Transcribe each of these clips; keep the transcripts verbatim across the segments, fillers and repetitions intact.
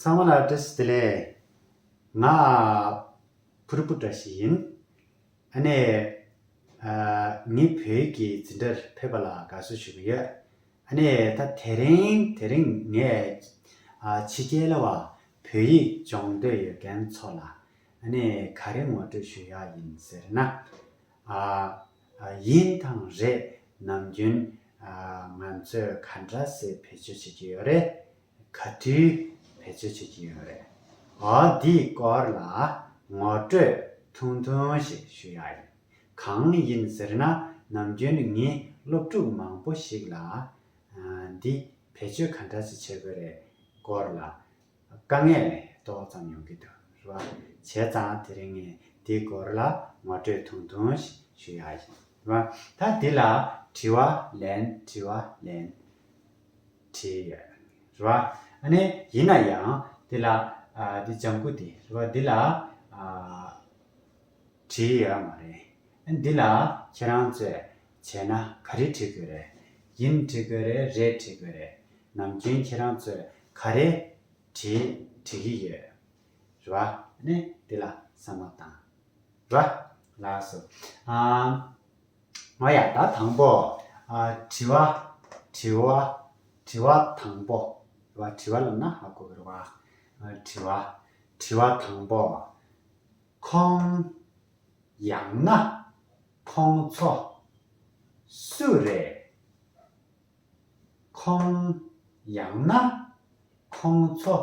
ཚང་མ་ལ་བཀྲ་ཤིས་བདེ་ལེགས། ང་ཕུར་བུ་བཀྲ་ཤིས་ཡིན། ཨ་ནི། ཨ། ངས་བོད་ཡིག་གི་འཛིན་གྲྭར་ཕེབས་པ་ལ་དགའ་བསུ་ཞུ་གི་ཡོད། ཨ་ནི་ད་དེ་རིང་དེ་རིང་ངས། ཨ། ཕྱི་རྒྱལ་ལ་བ་བོད་ཡིག་སྦྱོང་འདོད་ཡོད་མཁན་ཚོ་ལ་ཨ་ནི་ག་རེ་ངོ་སྤྲོད་ཞུ་ཡག་ཡིན་ཟེར་ན། ཨ། ཨ། ཡིན་དང་རེད། ནམ་རྒྱུན། ཨ། ང་ཚོས་ག་འདྲ་སེ་བེད་སྤྱོད་བྱེད་ཀྱི་ཡོད་རེད། ག་དུས་བེད་སྤྱོད་བྱེད་ཀྱི་ཡོད་རེད། འོ་འདིའི་སྐོར་ལ་ངོ་སྤྲོད་ཐུང་ཐུང་ཞིག་ཞུ་ཡག་ཡིན། གང་ཡིན་ཟེར་ན། ནམ་རྒྱུན་ངས་སློབ་ཕྲུག་མང་པོ་ཞིག་ལ། ཨ། འདི་བེད་སྤྱོད་ག་འདྲ་ཞིག་བྱེད་དགོས་རེད་སྐོར་ལ་དཀའ་ངལ་ཏོག་ཙམ་ཡོང་གི་འདུག་རེད་བ། བྱས་ཙང་དེ་རིང་ངས་འདིའི་སྐོར་ལ་ངོ་སྤྲོད་ཐུང་ཐུང་ཞིག་ཞུ་ཡག་ཡིན། རེད་བ། ད་འདི་ལ་དྲི་བ་ལེན། དྲི་བ་ལེན། བྲིས་ཡོད། རེད་བ། ཨ་ནི་ཡིན་ན་ཡང་འདི་ལ། ཨ། འདི་ལྗང་ཁུ་འདི་རེད་བ། འདི་ལ། ཨ། བྲིས་ཡོད་མ་རེད། ཨ། འདི་ལ་ཁྱེད་རང་ཚོས་བྱས་ན་ག་རེ་བྲིས་དགོས་རེད། ཡིན་བྲིས་དགོས་རེད། རེད་བྲིས་དགོས་རེད། ནམ་རྒྱུན་ཁྱེད་རང་ཚོས་ག་རེ་བྲིས་བྲིས་ཀྱི་ཡོད། རེད་བ། ཨ་ནི་འདི་ལ་བསམ་བློ་བཏང་། རེད་བ། ལགས་སོ། ཨ། འོ་ཡ། ད་དང་པོ། ཨ། དྲི་བ། དྲི་བ། དྲི་བ་དང་པོ། རེད་བ། དྲི་བ་ལབ་ན་ཧ་གོ་གི་རེད་བ། ཨ། དྲི་བ། དྲི་བ་དང་པོ། ཁོང་། ཡང་ན། ཁོང་ཚོ། སུ་རེད། ཁོང་། ཡང་ན། ཁོང་ཚོ་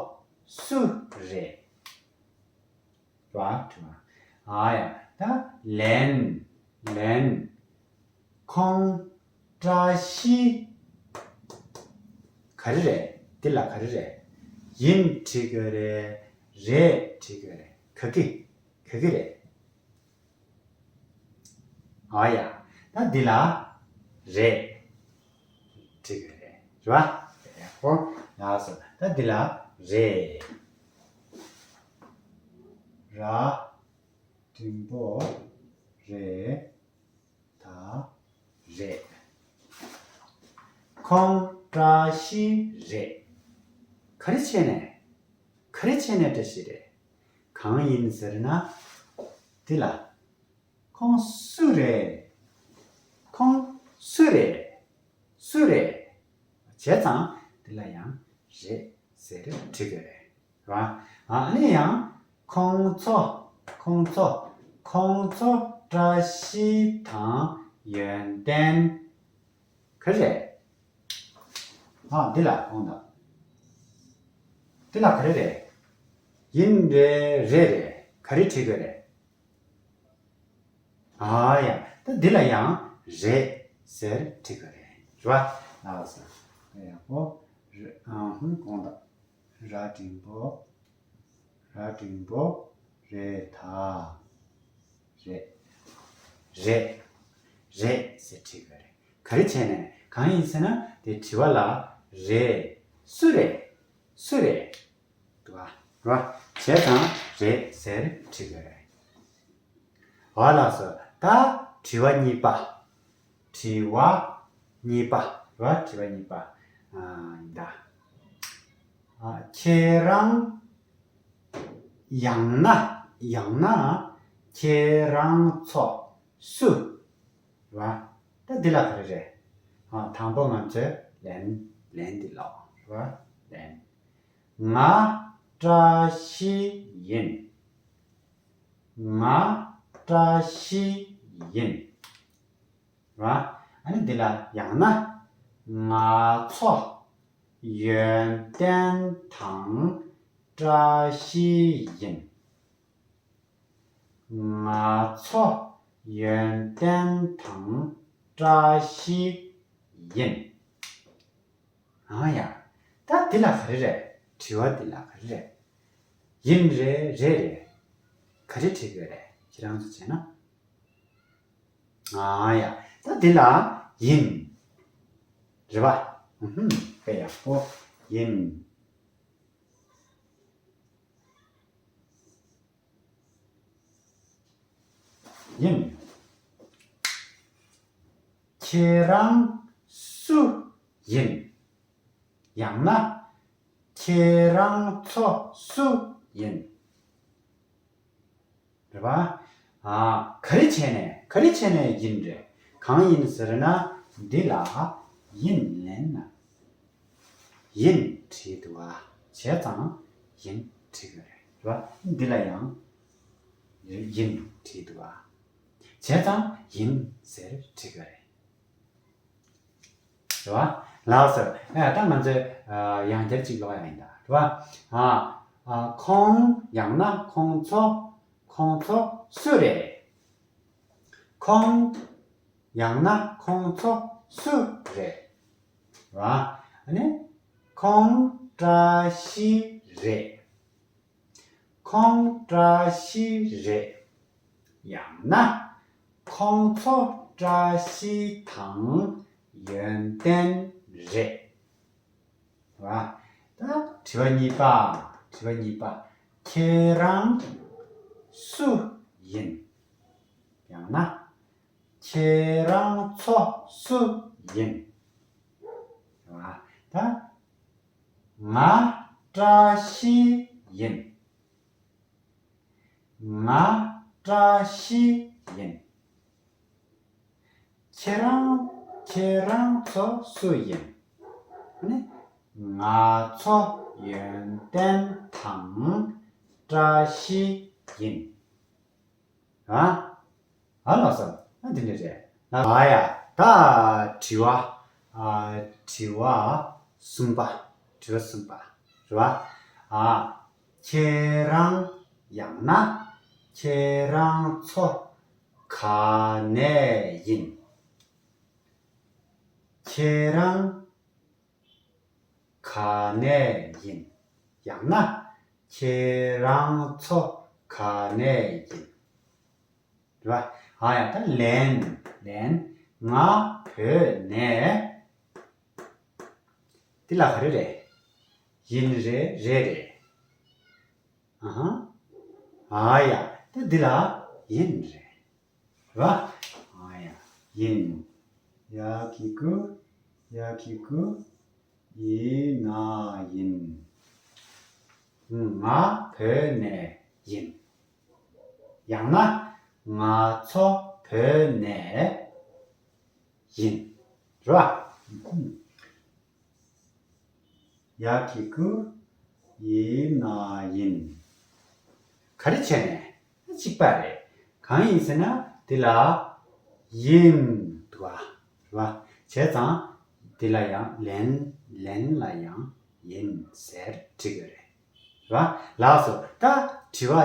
སུ་རེད། རེད་བ། རེད་བ། ཨ་ཡ། ད་ལན། ལན། ཁོང་། བཀྲ་ཤིས། ག་རེ་རེད། འདི་ལ་ག་རེ་རེད། ཡིན་བྲིས་དགོས་རེད། རེད་བྲིས་དགོས་རེད། ག་གི། ག་གི་རེད། ཨ་ཡ། ད་འདི་ལ་རེད། བྲིས་དགོས་རེད། རེད་བ། ཡག་པོ། ལགས་སོ། ད་འདི་ལ་རེད། ར་འགྲེང་བུ་རེད། ད་རེད། ཁོང་བཀྲ་ཤིས་རེད། ག་རེ་བྱས་ནས། ག་རེ་བྱས་ནས་བཀྲ་ཤིས་རེད། གང་ཡིན་ཟེར་ན། འདི་ལ། ཁོང་སུ་རེད། ཁོང་སུ་རེད། སུ་རེད། བྱས་ཙང་འདི་ལ་ཡང་རེད་ཟེར་བྲིས་དགོས་རེད། རེད་བ། ཨ་ནི་ཡང་ཁོང་ཚོ། ཁོང་ཚོ། ཁོང་ཚོ་བཀྲ་ཤིས་དང་ཡོན་ཏན། ག་རེ་རེད། ཨ། འདི་ལ་ཁོང་དང་། འདི་ལ་ག་རེ་རེད། ཡིན་རེད། རེད་རེད། ག་རེ་བྲིས་དགོས་རེད། ཨ་ཡ། ད་འདི་ལ་ཡང་རེད་ཟེར་བྲིས་དགོས་རེད། རེད་བ། ལགས་སོ། ཡག་པོ། རེད། ཨ་ཧུང་གོང་དང་། ར་འགྲེང་བུ། ར་འགྲེང་བུ། རེད་ད། རེད། རེད། རེད་ཟེར་བྲིས་དགོས་རེད། ག་རེ་བྱས་ནས། གང་ཡིན་ཟེར་ན། དེ་དྲི་བ་ལ་རེད། སུ་རེད། སུ་རེད། འདུག་ག། རེད་བ། བྱས་ཙང་རེད་ཟེར་བྲིས་དགོས་རེད། འོ་ལགས་སོ། ད་དྲི་བ་གཉིས་པ། དྲི་བ་གཉིས་པ། རེད་བ། དྲི་བ་གཉིས་པ། ཨ། ཡིན་ད། ཨ། ཁྱེད་རང་། ཡང་ན། ཡང་ན་ཁྱེད་རང་ཚོ་སུ། རེད་བ། ད་འདི་ལ་ག་རེ་རེད། ཨ། དང་པོ་ང་ཚོས་ལན། ལན་འདི་ལ། རེད་བ། ལན། ང་བཀྲ་ཤིས་ཡིན། ང་བཀྲ་ཤིས་ཡིན། རེད་བ། ཨ་ནི་འདི་ལ་ཡང་ན། ང་ཚོ་ཡོན་ཏན་དང་བཀྲ་ཤིས་ཡིན། ང་ཚོ་ཡོན་ཏན་དང་བཀྲ་ཤིས་ཡིན། ཨ་ཡ། ད་འདི་ལ་ག་རེ་རེད། དྲི་བ་འདི་ལ་ག་རེ་རེད། ཡིན་རེད། རེད་རེད། ག་རེ་བྲིས་དགོས་རེད། ཁྱེད་རང་ཚོ་བྱས་ན། ཨ་ཡ། ད་འདི་ལ་ཡིན། རེད་བ། ཨུ་ཧུམ། དཔེ་ཡག་པོ། ཡིན། ཡིན། ཁྱེད་རང་སུ་ཡིན། ཡང་ན། ཁྱེད་རང་ཚོ་སུ་ཡིན། རེད་པ། ཨ། ག་རེ་བྱས་ནས་ག་རེ་བྱས་ནས་ཡིན་རེད། གང་ཡིན་ཟེར་ན། འདི་ལ་ཡིན་ལན་ན་ཡིན་བྲིས་འདུག་ཨ། བྱས་ཙང་ཡིན་བྲིས་ཀྱི་རེད། རེད་པ། འདི་ལ་ཡང་ཡིན་བྲིས་འདུག་ཨ། བྱས་ཙང་ཡིན་ཟེར་བྲིས་ཀྱི་རེད། རེད་པ། ལགས་སོ། ཨ། ད་ང་ཚོས་ཡང་བསྐྱར་གཅིག་ཀློག་ཡ་ཡིན་ད། རེད་པ། ཨ། ཨ། ཁོང་ཡང་ན་ཁོང་ཚོ། ཁོང་ཚོ་སུ་རེད། ཁོང་ཡང་ན་ཁོང་ཚོ་སུ་རེད། རེད་པ། ཨ་ནི། ཁོང་བཀྲ་ཤིས་རེད། ཁོང་བཀྲ་ཤིས་རེད། ཡང་ན། ཁོང་ཚོ་བཀྲ་ཤིས་དང་ཡོན་ཏན་རེད། རེད་པ། ད་དྲི་བ་གཉིས་པ། དྲི་བ་གཉིས་པ། ཁྱེད་རང་སུ་ཡིན། ཡང་ན། ཁྱེད་རང་ཚོ་སུ་ཡིན། རེད་པ། ད། ང་བཀྲ་ཤིས་ཡིན། ང་བཀྲ་ཤིས་ཡིན། ཁྱེད་རང་ཁྱེད་རང་ཚོ་སུ་ཡིན། ཨ་ནི། ང་ཚོ་ཡོན་ཏན་དང་བཀྲ་ཤིས་ཡིན། ཨ། ཨ། ལགས་སོ། ཨ། འདི་འདྲ་རེད། ཨ་ཡ། ད་དྲི་བ། ཨ། དྲི་བ་གསུམ་པ། དྲི་བ་གསུམ་པ། རེད་པ། ཨ། ཁྱེད་རང་ཡང་ན་ཁྱེད་རང་ཚོ་ག་ནས་ཡིན། ཁྱེད་རང་ག་ནས་ཡིན། ཡང་ན། ཁྱེད་རང་ཚོ་ག་ནས་ཡིན། རེད་པ། ཨ་ཡ། ད་ལན། ལན། ང་བོད་ནས། འདི་ལ་ག་རེ་རེད། ཡིན་རེད། རེད་རེད། ཨ་ཧ། ཨ་ཡ། ད་འདི་ལ་ཡིན་རེད། རེད་པ། ཨ་ཡ། ཡིན། ཡ་གི་གུ། ཡ་གི་གུ། ཡིན་ན་ཡིན། ང་བོད་ནས་ཡིན། ཡང་ན། ང་ཚོ་བོད་ནས་ཡིན། རེད་པ། ཡ་གི་གུ། ཡིན་ན་ཡིན། ག་རེ་བྱས་ནས། གཅིག་པ་རེད། གང་ཡིན་ཟེར་ན། འདི་ལ་ཡིན་འདུག་པ། རེད་པ། བྱས་ཙང་འདི་ལ་ཡང་ལན། ལན་ལ་ཡང་ཡིན་ཟེར་བྲིས་ཀྱི་རེད། རེད་པ། ལགས་སོ། ད་དྲི་བ་ཨ་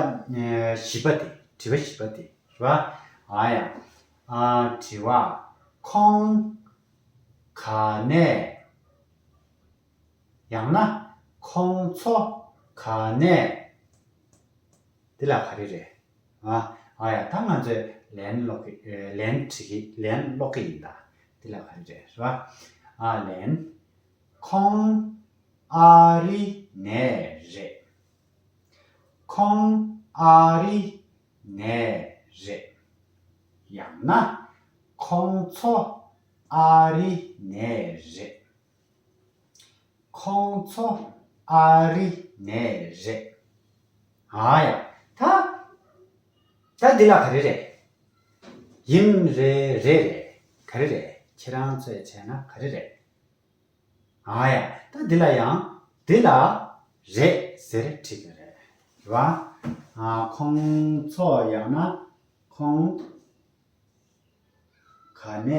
བཞི་པ་དེ། དྲི་བ་བཞི་པ་དེ། རེད་པ། ཨ་ཡ། ཨ། དྲི་བ། ཁོང་ག་ནས། ཡང་ན། ཁོང་ཚོ་ག་ནས། འདི་ལ་ག་རེ་རེད། ཨ། ཨ་ཡ། ད་ང་ཚོས་ལན་ཀློག་གི། ཨེ། ལན་བྲིས་ཀྱི། ལན་ཀློག་གི་ཡིན་ད། འདི་ལ་ག་རེ་རེད། རེད་པ། ཨ། ལན། ཁོང་ཨ་རི་ནས་རེད། ཁོང་ཨ་རི་ནས་རེད། ཡང་ན། ཁོང་ཚོ་ཨ་རི་ནས་རེད། ཁོང་ཚོ་ཨ་རི་ནས་རེད། ཨ་ཡ། ད། ད་འདི་ལ་ག་རེ་རེད། ཡིན་རེད། རེད་རེད། ག་རེ་རེད། ཁྱེད་རང་ཚོས་བྱས་ན་ག་རེ་རེད། ཨ་ཡ། ད་འདི་ལ་ཡང་། འདི་ལ་རེད་ཟེར་བྲིས་ཀྱི་རེད། རེད་པ། ཨ། ཁོང་ཚོ་ཡང་ན་ཁོང་ག་ནས།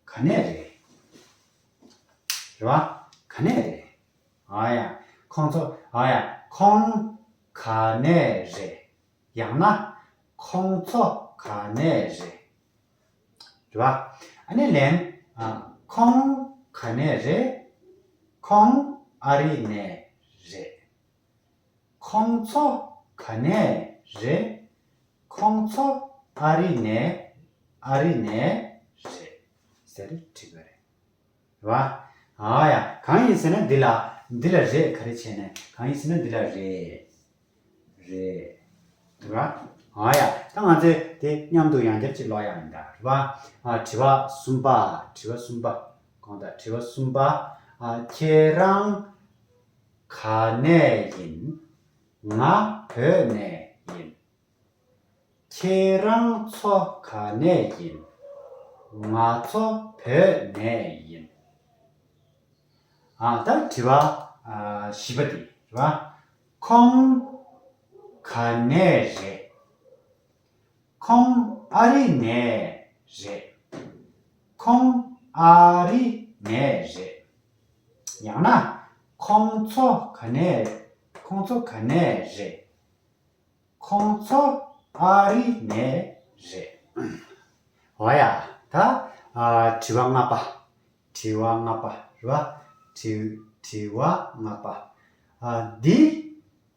ག་ནས་རེད། རེད་པ། ག་ནས་རེད། ཨ་ཡ། ཁོང་ཚོ། ཨ་ཡ། ཁོང་ག་ནས་རེད། ཡང་ན། ཁོང་ཚོ་ག་ནས་རེད། རེད་པ། ཨ་ནི་ལན། ཨ། ཁོང་ག་ནས་རེད། ཁོང་ཨ་རི་ནས་རེད། ཁོང་ཚོ་ག་ནས་རེད། ཁོང་ཚོ་ཨ་རི་ནས། ཨ་རི་ནས་རེད་ཟེར་བྲིས་པ་རེད། རེད་པ། ཨ་ཡ། གང་ཡིན་ཟེར་ན་འདི་ལ། འདི་ལ་རེད། ག་རེ་བྱས་ནས། གང་ཡིན་ཟེར་ན་འདི་ལ་རེད། རེད། རེད་པ། ཨ་ཡ། ད་ང་ཚོས་དེ་མཉམ་དུ་ཡང་བསྐྱར་ཅིག་ཀློག་ཡག་ཡིན་ད། རེད་པ། ཨ། དྲི་བ་གསུམ་པ། དྲི་བ་གསུམ་པ། དགོངས་དག། དྲི་བ་གསུམ་པ། ཁྱེད་རང་ག་ནས་ཡིན། ང་བོད་ནས་ཡིན། ཁྱེད་རང་ཚོ་ག་ནས་ཡིན། ང་ཚོ་བོད་ནས་ཡིན། ཨ། ད་དྲི་བ་ཨ་བཞི་པ་དེ་རེད་བ། ཁོང་ག་ནས་རེད། ཁོང་ཨ་རི་ནས་རེད། ཁོང་ཨ་རི་ནས་རེད། ཡང་ན། ཁོང་ཚོ་ག་ནས། ཁོང་ཚོ་ག་ནས་རེད། ཁོང་ཚོ་ཨ་རི་ནས་རེད། འོ་ཡ། ད་ཨ་དྲི་བ་ལྔ་པ། དྲི་བ་ལྔ་པ་རེད་བ། དྲི་དྲི་བ་ལྔ་པ། ཨ་འདི་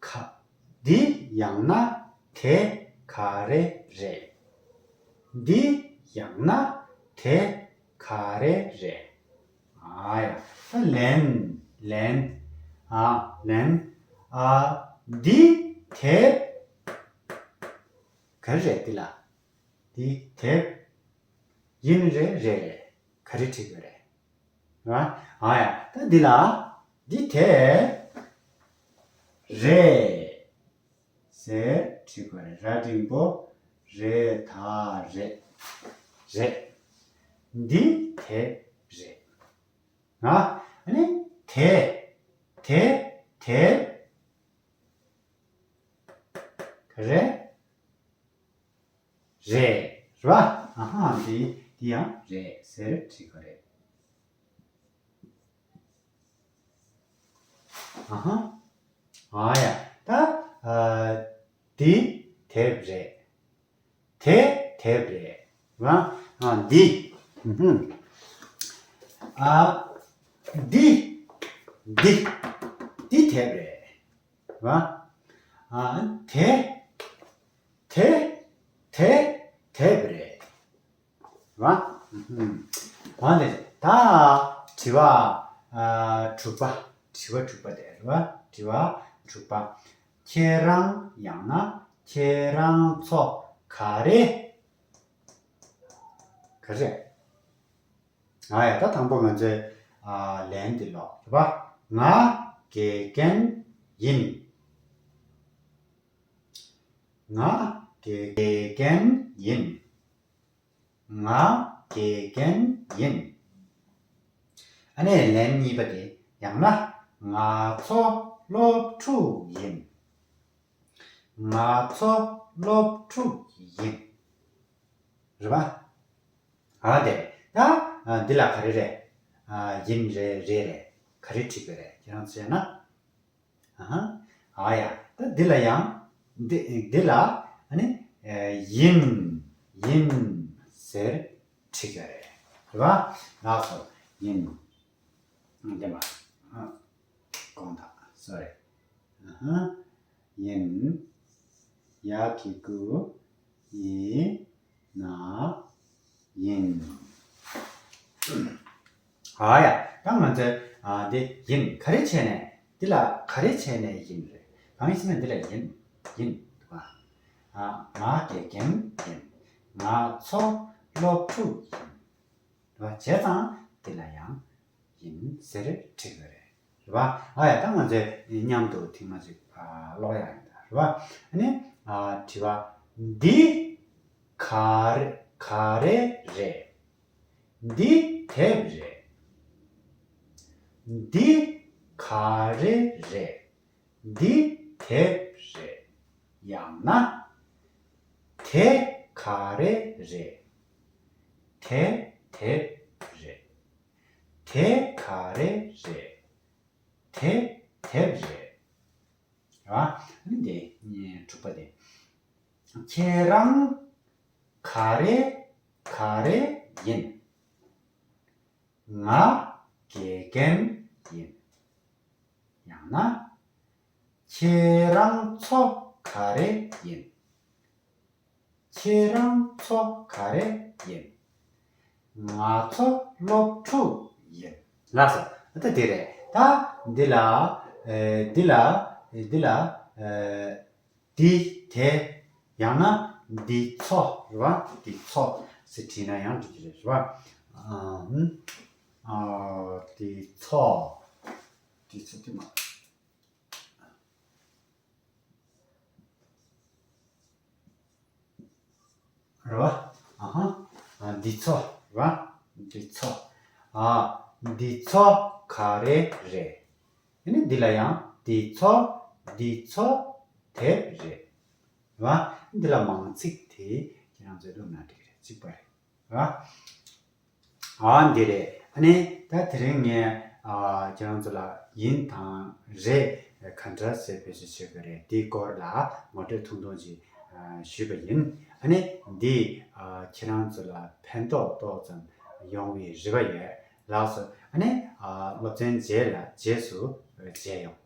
ག་འདི་ཡང་ན་དེ་ག་རེ་རེད། འདི་ཡང་ན་དེ་ག་རེ་རེད། ཨ་ཡ། ད་ལན། ལན། ཨ་ལན། ཨ་འདི་དེབ་ག་རེ་རེད། འདི་ལ་འདི་དེབ་ཡིན་རེད། རེད་རེད། ག་རེ་བྲིས་དགོས་རེད། རེད་བ། ཨ་ཡ། ད་འདི་ལ་འདི་དེབ་རེད་ཟེར་བྲིས་དགོས་རེད། ར་འགྲེང་བུ་རེད། ད་རེད། རེད། འདི་དེབ་རེད། ཨ། ཨ་ནི་དེ་དེ་དེ་ག་རེ་རེད། རེད་བ། ཨ་ཧ། འདི་འདི་ཡང་རེད་ཟེར་བྲིས་དགོས་རེད། ཨ་ཧ། ཨ་ཡ། ད་ཨ་འདི་དེབ་རེད། དེ་དེབ་རེད་བ། ཨ་འདི། ཨ་འདི་འདི་འདི་དེབ་རེད་བ། ཨ་དེ་དེ་དེ་དེབ་རེད་བ། འོ་དེ། ད་དྲི་བ་ཨ་དྲུག་པ། དྲི་བ་དྲུག་པ་དེ་རེད་བ། དྲི་བ་དྲུག་པ། ཁྱེད་རང་ཡང་ན་ཁྱེད་རང་ཚོ་ག་རེ། ག་རེ། ཨ་ཡ། ད་དང་པོ་ང་ཚོས་ཨ་ལན་འདི་ཀློག་རེད་བ། ང་དགེ་རྒན་ཡིན། ང་དགེ་དགེ་རྒན་ཡིན། ང་དགེ་རྒན་ཡིན། ཨ་ནི་ལན་གཉིས་པ་དེ། ཡང་ན་ང་ཚོ་སློབ་ཕྲུག་ཡིན། ང་ཚོ་སློབ་ཕྲུག་ཡིན། རེད་པ། ཨ་དེ། ད་ཨ་འདི་ལ་ག་རེ་རེད། ཨ་ཡིན་རེད། རེད་རེད། ག་རེ་བྲིས་དགོས་རེད། ཁྱེད་རང་ཚོས་ན། ཨ་ཧ། ཨ་ཡ། ད་འདི་ལ་ཡང་། འདི་འདི་ལ་ཨ་ནི་ཨ་ཡིན། ཡིན་ཟེར་བྲིས་དགོས་རེད། རེད་པ། ལགས་སོ། ཡིན། འདི་མ། ཨ། དགོངས་དག་སོ་རི། ཨ་ཧ། ཡིན། ཡ་གི་གུ། ཡི། ན། ཡིན། ཨ་ཡ། ད་ང་ཚོས་ཨ་འདི་ཡིན་ག་རེ་བྱས་ནས། འདི་ལ་ག་རེ་བྱས་ནས་ཡིན་རེད། གང་ཡིན་ཟེར་ན་འདི་ལ་ཡིན། ཡིན་འདུག་ག་ཨ་ང་དགེ་རྒན་ཡིན། ང་ཚོ་སློབ་ཕྲུག་ཡིན། རེད་པ། བྱས་ཙང་འདི་ལ་ཡང་ཡིན་ཟེར་བྲིས་དགོས་རེད། རེད་པ། ཨ་ཡ། ད་ང་ཚོས་མཉམ་དུ་ཐེངས་མ་གཅིག་ཨ་ཀློག་ཡག་ཡིན་ད། རེད་པ། ཨ་ནི་ཨ་དྲི་བ། འདི་ག་རེ་ག་རེ་རེད། འདི་དེབ་རེད། འདི་ག་རེ་རེད། འདི་དེབ་རེད། ཡང་ན། དེ་ག་རེ་རེད། དེ་དེབ་རེད། དེ་ག་རེ་རེད། དེ་དེབ་རེད། རེད་པ། ཨ་ནི་འདི་དྲུག་པ་དེ། ཁྱེད་རང་ག་རེ་ག་རེ་ཡིན། ང་དགེ་རྒན་ཡིན། ཡང་ན། ཁྱེད་རང་ཚོ་ག་རེ་ཡིན། ཁྱེད་རང་ཚོ་ག་རེ་ཡིན། ང་ཚོ་སློབ་ཕྲུག་ཡིན། ལགས་སོ། ད་དེ་རེད། ད་འདི་ལ་ཨེ་འདི་ལ་འདི་ལ་ཨེ། འདི་དེ། ཡང་ན་འདི་ཚོ་རེད་པ། འདི་ཚོ་ཟེར་བྲིས་ན་ཡང་འགྲིག་གི་རེད། རེད་པ། ཨམ། ཨ། འདི་ཚོ། འདི་ཚོ་དེ་མ། རེད་བ། ཨ་ཧ། ཨ། འདི་ཚོ་རེད་བ། འདི་ཚོ། ཨ། འདི་ཚོ་ག་རེ་རེད། ཨ་ནི་འདི་ལ་ཡང་འདི་ཚོ། འདི་ཚོ་དེ་རེད་བ། འདི་ལ་མང་ཚིག་དེ་ཁྱེད་རང་ཚོས་བླུགས་ན་འགྲིག་རེད། གཅིག་པ་རེད་བ། ཨ། འདི་རེད། ཨ་ནི་ད་དེ་རིང་ངས་ཨ་ཁྱེད་རང་ཚོ་ལ་ཡིན་དང་རེད་ག་འདྲ་སེ་བེད་སྤྱོད་བྱེད་དགོས་རེད། འདིའི་སྐོར་ལ་ངོ་སྤྲོད་ཐུང་ཐུང་ཅིག་ཨ་ཞུས་པ་ཡིན། ཨ་ནི་འདི་ཨ་ཁྱེད་རང་ཚོ་ལ་ཕན་ཐོགས་ཏོག་ཙམ་ཡོང་བའི་རེ་བ་ཡོད། ལགས་སོ། ཨ་ནི་ཨ་སློབ་ཚན་རྗེས་ལ་རྗེས་སུ་མཇལ་ཡོང་།